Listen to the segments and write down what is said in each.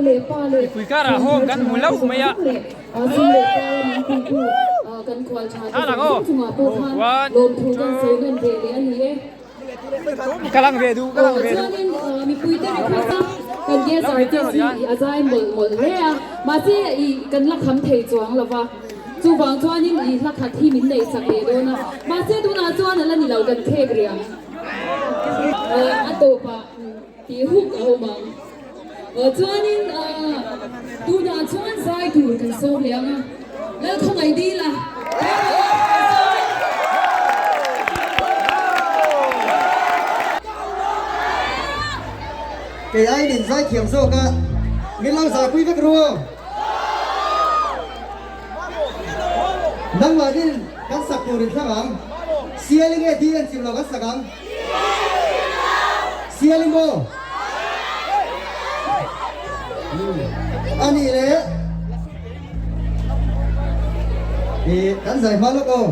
leh pa leh Mipui karah home kan hmu lo mai a. Sum leh pa min puitu kan khual tha te Thlalak zawng aw. zawng chungah pawh khan One, lawmthu kan two. sawi nawn ve leh a ni e. Ka lang ve duh, ka lang ve duh. Chuanin mipuite request a kan guest artist hi a zai mawlh mawlh hle a, mahse i kan la kham thei chuang lo va, chuvang chuanin i hla khat hi min neih sak leh dawn a, mahse tunah chuan a la ni lo kan khek rih ang. A tawpah tih huk a awm ang. Chuanin tunah chuan zai tur kan sawm leh ang a, Lalkhawngaih dil a. Kei aiin in zai thiam zawk a, min lo zahpui vek ru. Nangmahnin kan sak tur in thlang ang. Siali nge dil an chim lo kan sak ang. Siali maw? A nih le. Ih, kan zai hma lawk aw.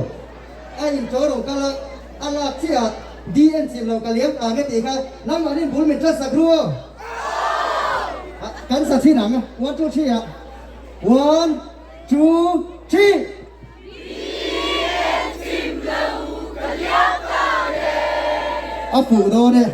A intawh ro kal a, a lak chiah a, di en chim lo ka liam ta nge tih kha nangmahnin bul min ṭan sak ru aw. Kan sa chin ang, one two three ah, one two three. A fuh dawn e.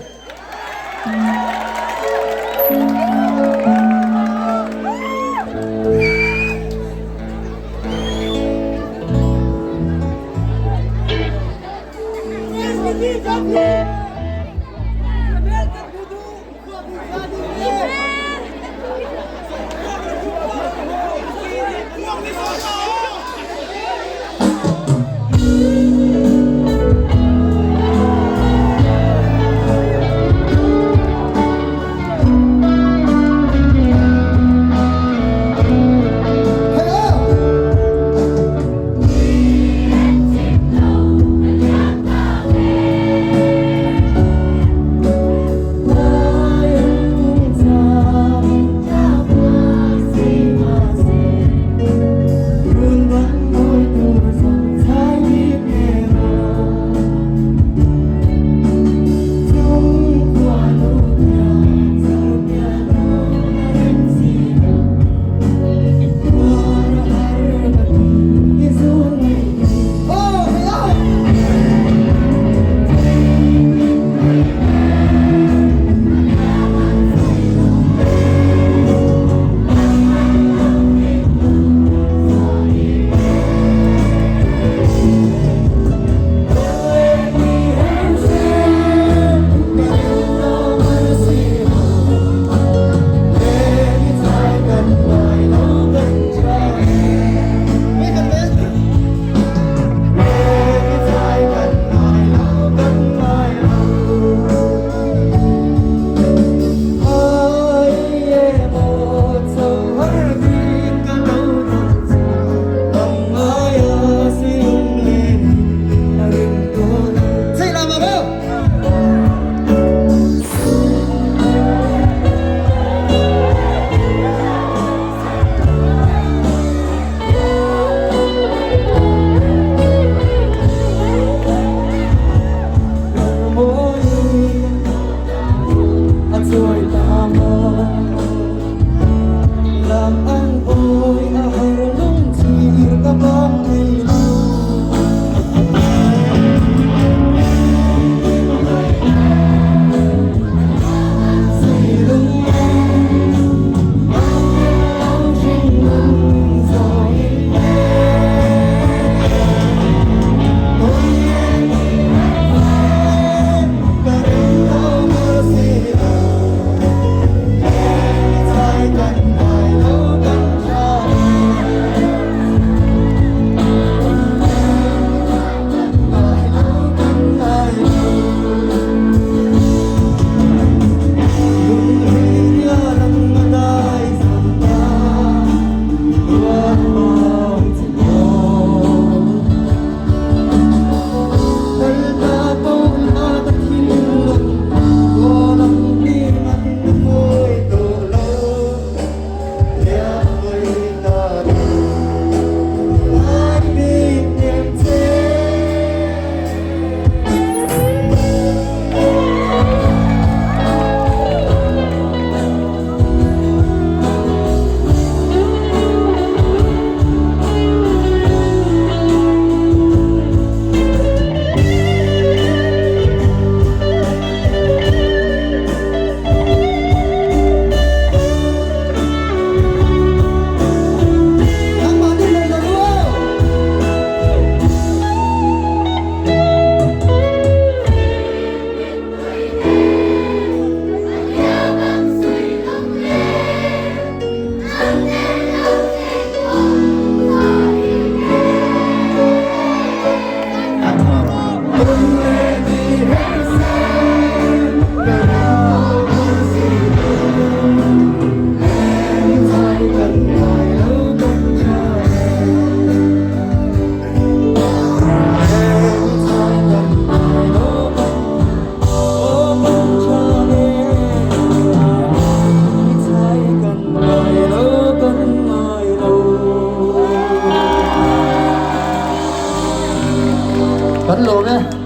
Kan lawm e.